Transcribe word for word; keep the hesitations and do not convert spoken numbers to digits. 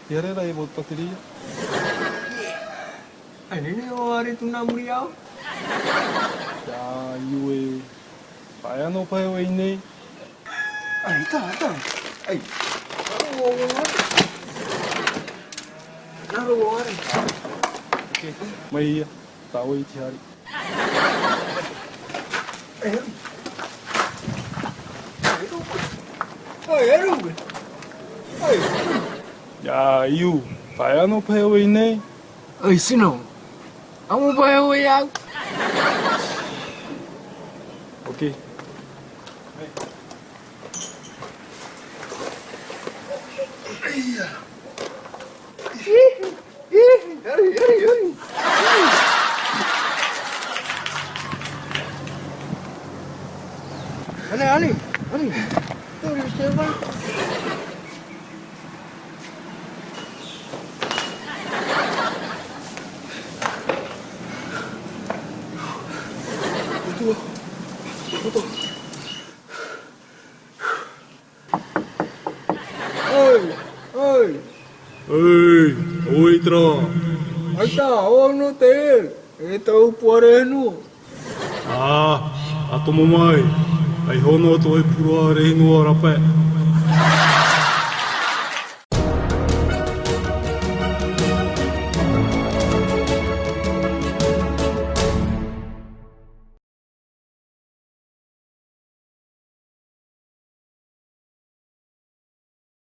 Ia rera e vau pateria. Ai, nei, nei, o are tu nā muri au. Ia, iu e. Pae ano pae o i nei. Ai, ta, ta. Ai. Nā roa o are. Nā roa o are. Ok. Mai ia. Tāua i te hari. Ai, e rau. Ai, e rau. Ai. Ia, iu. Pae ano pae o i nei. Ai, sino. Amo pae o i au. Ok. Ia. Ihi, ihi, hari, hari, hari. Ani, ani, ani. Tori, te vai. Utu, utu. Oi, oi. Oi, oi, terā. Aita, ono te, e tau puare nu. Ā, ā tomo mai. Ai hono to e purua rei noa rape.